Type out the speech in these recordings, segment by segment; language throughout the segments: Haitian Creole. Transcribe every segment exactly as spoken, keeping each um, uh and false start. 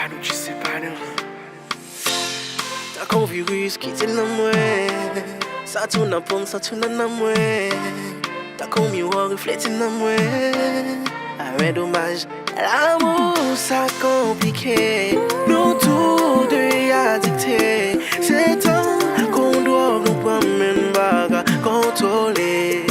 Nou jis separe nou. Tankou yon viris ki te nan mwen. Sa tou nan po m, sa tou nan nanm mwen. Tankou yon miwa reflete nan mwen. Ah, men domaj, lanmou sa konplike. Nou tou de adikte. Se tankou dwòg nou pran, men n pa ka kontwole.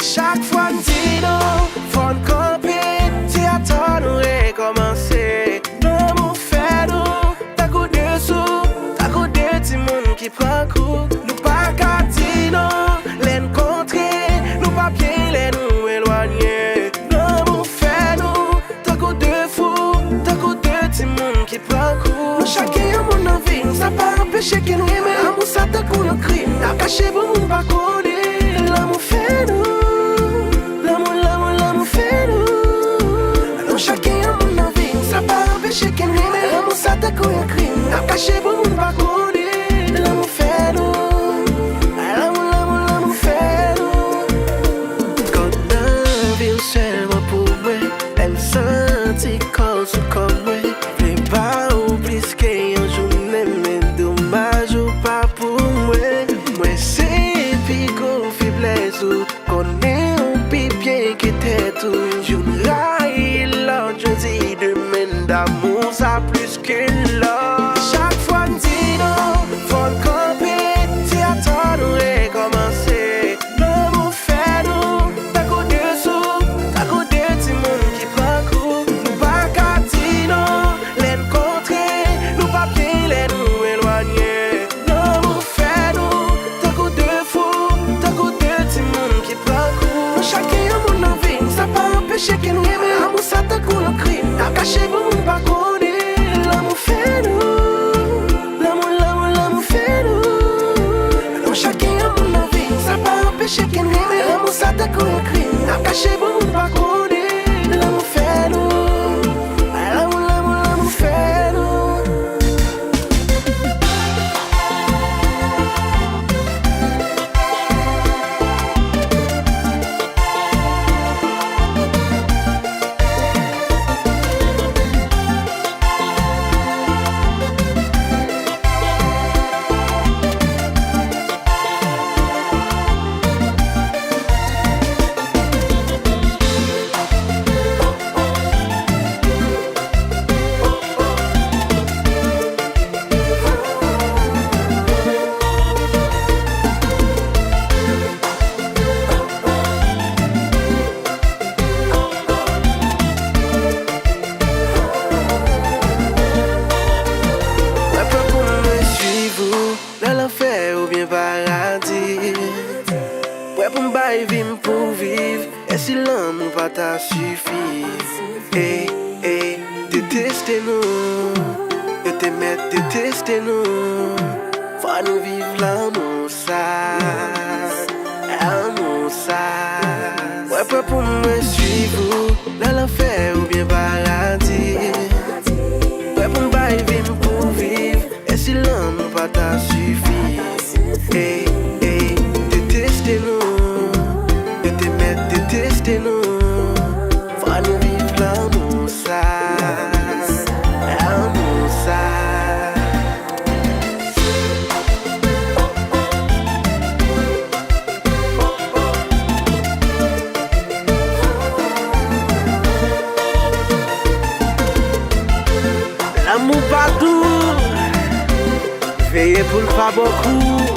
Chak fwa n di non, fò n kanpe, se atò nou rekòmanse. Lanmou fè nou tankou de sou, tankou de timoun ki pran kou. Nou pa ka di non lè n kontre, nou pa byen lè nou elwanye. Lanmou fè nou tankou de fou, tankou de timoun ki pran kou. Nou chak gen yon moun nan vi n, sa pa anpeche ke n renmen. Lanmou sa tankou yon krim, n ap kache pou moun pa konnen. Lanmou fè nou, lanmou, lanmou, lanmou fè nou. Nou chak gen yon moun nan vi n, sa pa anpeche ke n renmen. Lanmou sa tankou yon krim, n ap kache pou moun pa konnen. Lanmou fè nou, lanmou, lanmou, lanmou fè nou. Kòd nan vi w sèlman pou mwen. Lè m santi kò w sou kò mwen. Vle ba ou plis ke yon jounen, men domaj ou pa pou mwen. Mwen se pi gwo feblès ou. Konnen ou pi byen ke tèt ou. Youn rayi lòt, jodi demen, damou sa plis ke lòt. Chak fwa n di non, fò n kanpe, se atò nou rekòmanse. Lanmou fè nou tankou de sou, tankou de timoun ki pran kou. Nou pa ka di non lè n kontre, nou pa byen lè nou elwanye. Lanmou fè nou tankou de fou, tankou de timoun ki pran kou. Nou chak gen yon moun nan vi n, sa pa anpeche ke n renmen. Lanmou sa tankou yon krim, n ap kache pou moun pa konnen. Lanmou fè nou, lanmou, lanmou, lanmou fè nou. Nou chak gen yon moun nan vi n, sa pa anpeche ke n renmen. Lanmou sa tankou yon krim, n ap kache pou moun pa konnen. Lanmou fè nou, lanmou, lanmou, lanmou fè nou. Mwen pran pou mwen swiv ou nan lanfè oubyen paradi. Prè pou m bay vi m pou viv, e si lanmou pa ta sifi? Ey, ey, deteste nou, yo te mèt deteste nou. Fò nou viv lanmou sa, lanmou sa. Mwen pran pou mwen swiv ou nan lanfè oubyen paradi. Prè pou m bay vi m pou viv, e si lanmou pa ta sifi? Ey, ey, deteste nou, yo te mèt deteste nou. Fò nou viv lanmou sa, lanmou sa. Lanmou pa dou, veye pou l pa ba w kou.